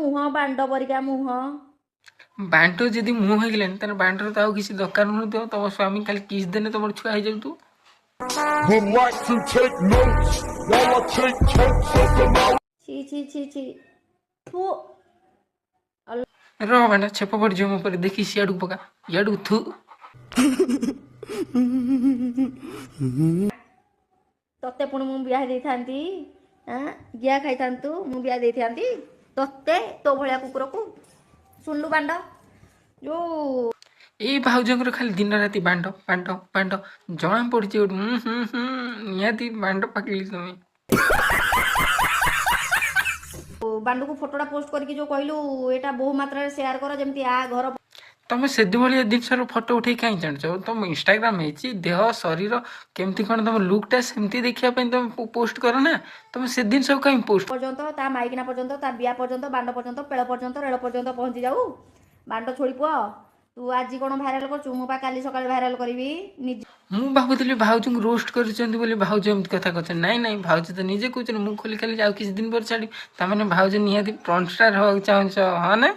ମୁହଁ, ବାଣ୍ଡ ପରିକା ମୁହଁ। ବାଣ୍ଡ ଯଦି ମୁହଁ ହେଇଗଲାଣି, ତାହେଲେ ବାଣ୍ଡର ତ ଆଉ କିଛି ଦରକାର ନଥିବ। ତମ ସ୍ୱାମୀ ଖାଲି କିସ୍ ଦେଲେ ତମର ଛୁଆ ହେଇଯାଉଥିବ। Would like to take notes while I take totes of the knowledge. ଛି ଛି ଛି ଛି, ଥୁ। ରହ ବାଣ୍ଡ, ଛେପ ପଡ଼ିଯିବ ମୋ ଉପରେ। ଦେଖି, ସିଆଡ଼କୁ ପକା, ଇଆଡ଼କୁ ଥୁ। ତତେ ପୁଣି ମୁଁ ବିହା ଦେଇଥାନ୍ତି? ଆଁ, ଗିଆ ଖାଇଥାନ୍ତୁ, ମୁଁ ବିହା ଦେଇଥାନ୍ତି ତତେ, ତୋ ଭଳିଆ କୁକୁରକୁ? ଶୁଣିଲୁ ବାଣ୍ଡ ଯୋଉ ଏଇ ଭାଉଜଙ୍କର ଖାଲି ଦିନ ରାତି ବାଣ୍ଡ ବାଣ୍ଡ ବାଣ୍ଡ ଜଣା ପଡୁଛି ଗୋଟେ। ହୁଁ ହୁଁ ହୁଁ ନିହାତି ବାଣ୍ଡ ପାକିଲି ତମେ। ବାଣ୍ଡକୁ ଫଟୋଟା ପୋଷ୍ଟ କରିକି ଯୋଉ କହିଲୁ, ଏଇଟା ବହୁ ମାତ୍ରାରେ ସେୟାର କର, ଯେମିତି ଆ ଘର ତମେ ସେଭଳିଆ ଜିନିଷର ଫଟୋ ଉଠେଇ କାହିଁ ଜାଣିଛ? ତମ ଇନଷ୍ଟାଗ୍ରାମ ହେଇଛି, ଦେହ ଶରୀର କେମିତି କ'ଣ ତମ ଲୁକ୍ଟା ସେମିତି ଦେଖିବା ପାଇଁ ତମେ ପୋଷ୍ଟ କର ନା। ତମେ ସେ ଜିନିଷକୁ କାହିଁ ପୋଷ୍ଟ ପର୍ଯ୍ୟନ୍ତ, ତା ମାଇକିନା ପର୍ଯ୍ୟନ୍ତ, ତା ବିଆ ପର୍ଯ୍ୟନ୍ତ, ବାଣ୍ଡ ପର୍ଯ୍ୟନ୍ତ, ପେଳ ପର୍ଯ୍ୟନ୍ତ, ରେଳ ପର୍ଯ୍ୟନ୍ତ ପହଞ୍ଚି ଯାଉ। ବାଣ୍ଡ ଛୋଡ଼ି ପୁଅ, ତୁ ଆଜି କ'ଣ ଭାଇରାଲ କରୁଛୁ? ମୁଁ ପା କାଲି ସକାଳେ ଭାଇରାଲ କରିବି ନିଜ ମୁଁ ଭାବୁଥିଲି ଭାଉଜଙ୍କୁ ରୋଷ୍ଟ କରୁଛନ୍ତି ବୋଲି ଭାଉଜ ଏମିତି କଥା କହୁଛନ୍ତି। ନାଇଁ ନାଇଁ, ଭାଉଜ ତ ନିଜେ କହୁଛନ୍ତି, ମୁଁ ଖୋଲି ଖାଲି ଆଉ କିଛି ଦିନ ପରେ ଛାଡ଼ିବି। ତାମାନେ ଭାଉଜ ନିହାତି ପର୍ନ ଷ୍ଟାର ହବାକୁ ଚାହୁଁଛ, ହଁ ନା?